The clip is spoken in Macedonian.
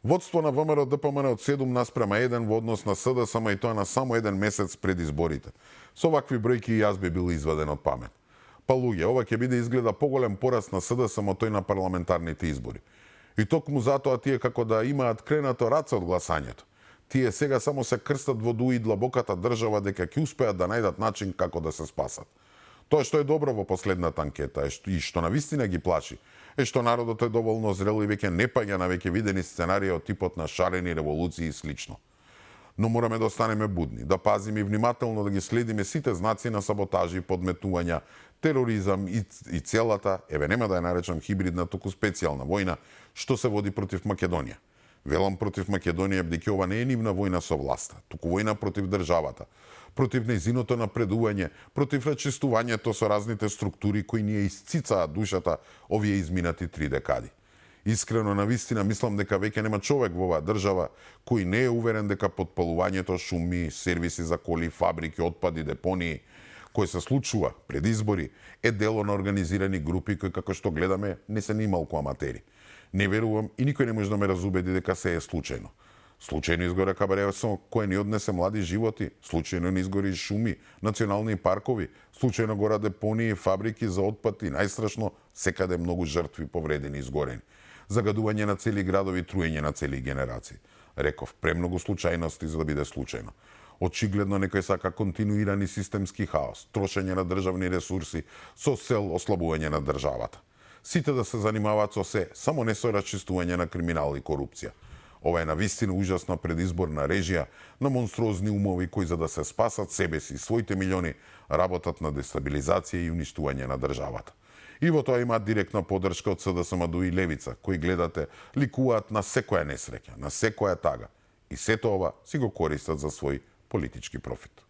Водство на ВМРО ДПМН од 7:1 во однос на СДСМ и тоа на само еден месец пред изборите. Со вакви бројки и јас би бил изваден од памет. Па луѓе, ова ќе биде изгледа поголем пораст на СДСМ тој на парламентарните избори. И токму затоа тие како да имаат кренато раце од гласањето. Тие сега само се крстат во дуи длабоката држава дека ќе успеат да најдат начин како да се спасат. Тоа што е добро во последната анкета и што навистина ги плаши, е што народот е доволно зрел и веќе не паѓа на веќе видени сценарии од типот на шарени револуции и слично. Но мораме да останеме будни, да пазиме и внимателно да ги следиме сите знаци на саботажи, подметнувања, тероризам и целата, нема да ја наречам хибридна, туку специјална војна, што се води против Македонија. Велам против Македонија, бидејќи ова не е нивна војна со власта, туку војна против државата, против нејзиното напредување, против рачистувањето со разните структури кои ни ја исцицаат душата овие изминати 3 декади. Искрено, навистина, мислам дека веќе нема човек во оваа држава кој не е уверен дека подпалувањето шуми, сервиси за коли, фабрики, отпади, депонии, кој се случува пред избори, е дело на организирани групи кои, како што гледаме, не се нималку аматери. Не верувам и никој не може да ме разубеди дека се е случајно. Случајно изгора кабаресо кој ни однесе млади животи, случајно не изгори шуми, национални паркови, случајно гора депонии, фабрики за отпад и најстрашно секаде многу жртви повредени и изгорени. Загадување на цели градови, труење на цели генерации. Реков, премногу случајности за да биде случајно. Очигледно некој сака континуирани системски хаос, трошење на државни ресурси со цел ослабување на државата. Сите да се занимаваат со се, само не со расчистување на криминал и корупција. Ова е навистина ужасна предизборна режија на монструозни умови кои за да се спасат себе си и своите милиони работат на дестабилизација и уништување на државата. И во тоа имаат директна поддршка од СДСМ и Левица, кои гледате ликуваат на секоја несреќа, на секоја тага. И сето ова си го користат за свој политички профит.